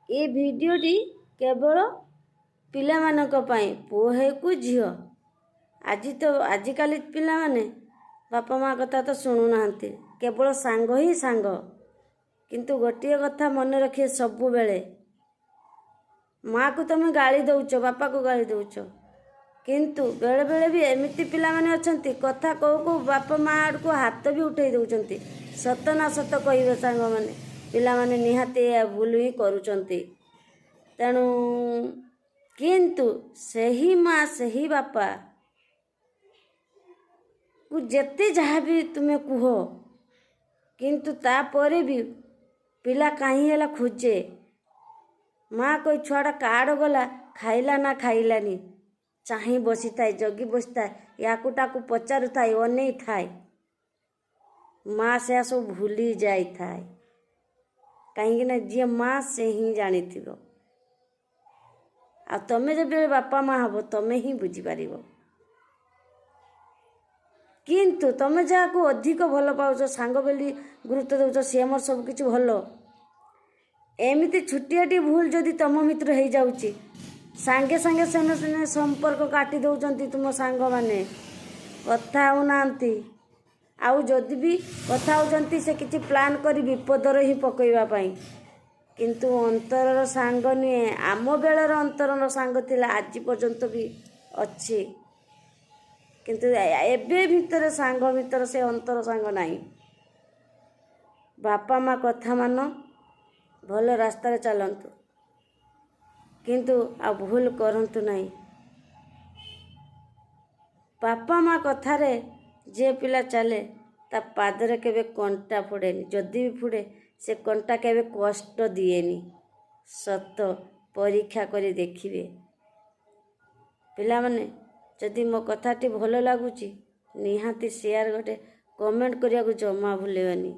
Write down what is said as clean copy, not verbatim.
ଏ ଭିଡ଼ିଓଟି କେବଳ ପିଲାମାନଙ୍କ ପାଇଁ, ପୁଅ ହେଉ କି ଝିଅ। ଆଜି ତ ଆଜିକାଲି ପିଲାମାନେ ବାପା ମା' କଥା ତ ଶୁଣୁନାହାନ୍ତି, କେବଳ ସାଙ୍ଗ ହିଁ ସାଙ୍ଗ। କିନ୍ତୁ ଗୋଟିଏ କଥା ମନେ ରଖିବେ ସବୁବେଳେ, ମାଆକୁ ତୁମେ ଗାଳି ଦେଉଛ, ବାପାକୁ ଗାଳି ଦେଉଛ, କିନ୍ତୁ ବେଳେବେଳେ ବି ଏମିତି ପିଲାମାନେ ଅଛନ୍ତି, କଥା କହୁ କହୁ ବାପା ମା' ଆଡ଼କୁ ହାତ ବି ଉଠେଇ ଦେଉଛନ୍ତି। ସତ ନା ସତ କହିବେ ସାଙ୍ଗମାନେ? ପିଲାମାନେ ନିହାତି ଏହା ଭୁଲ ହିଁ କରୁଛନ୍ତି। ତେଣୁ କିନ୍ତୁ ସେହି ମା' ସେହି ବାପା କୁ ଯେତେ ଯାହା ବି ତୁମେ କୁହ, କିନ୍ତୁ ତାପରେ ବି ପିଲା କାହିଁ ହେଲା ଖୋଜେ। ମା କହି ଛୁଆଟା କାଆଡ଼େ ଗଲା, ଖାଇଲା ନା ଖାଇଲାନି, ଚାହିଁ ବସିଥାଏ, ଜଗି ବସିଥାଏ, ୟାକୁ ତାକୁ ପଚାରୁଥାଏ, ଅନେଇଥାଏ। ମା ସେୟା ସବୁ ଭୁଲି ଯାଇଥାଏ, କାହିଁକିନା ଯିଏ ମା ସେ ହିଁ ଜାଣିଥିବ। ଆଉ ତମେ ଯେବେ ବାପା ମା ହେବ, ତମେ ହିଁ ବୁଝିପାରିବ। କିନ୍ତୁ ତମେ ଯାହାକୁ ଅଧିକ ଭଲ ପାଉଛ, ସାଙ୍ଗ ବୋଲି ଗୁରୁତ୍ୱ ଦେଉଛ, ସିଏ ଆମର ସବୁ କିଛି ଭଲ, ଏମିତି ଛୋଟିଆଟି ଭୁଲ ଯଦି ତମ ଭିତରେ ହେଇଯାଉଛି, ସାଙ୍ଗେ ସାଙ୍ଗେ ସେମାନେ ସମ୍ପର୍କ କାଟି ଦେଉଛନ୍ତି। ତୁମ ସାଙ୍ଗମାନେ କଥା ହେଉନାହାନ୍ତି, ଆଉ ଯଦି ବି କଥା ହେଉଛନ୍ତି, ସେ କିଛି ପ୍ଲାନ୍ କରି ବିପଦରେ ହିଁ ପକାଇବା ପାଇଁ। କିନ୍ତୁ ଅନ୍ତରର ସାଙ୍ଗ ନୁହେଁ। ଆମ ବେଳର ଅନ୍ତରର ସାଙ୍ଗ ଥିଲା, ଆଜି ପର୍ଯ୍ୟନ୍ତ ବି ଅଛି। କିନ୍ତୁ ଏବେ ଭିତରେ ସାଙ୍ଗ ଭିତରେ ସେ ଅନ୍ତର ସାଙ୍ଗ ନାହିଁ। ବାପା ମା କଥା ମାନ, ଭଲ ରାସ୍ତାରେ ଚାଲନ୍ତୁ, କିନ୍ତୁ ଆଉ ଭୁଲ କରନ୍ତୁ ନାହିଁ। ବାପା ମା କଥାରେ ଯେ ପିଲା ଚାଲେ, ତା ପାଦରେ କେବେ କଣ୍ଟା ଫୋଡ଼େନି। ଯଦି ବି ଫୋଡ଼େ, ସେ କଣ୍ଟା କେବେ କଷ୍ଟ ଦିଏନି। ସତ, ପରୀକ୍ଷା କରି ଦେଖିବେ। ପିଲାମାନେ, ଯଦି ମୋ କଥାଟି ଭଲ ଲାଗୁଛି, ନିହାତି ସେୟାର, ଗୋଟେ କମେଣ୍ଟ କରିବାକୁ ଜମା ଭୁଲିବେନି।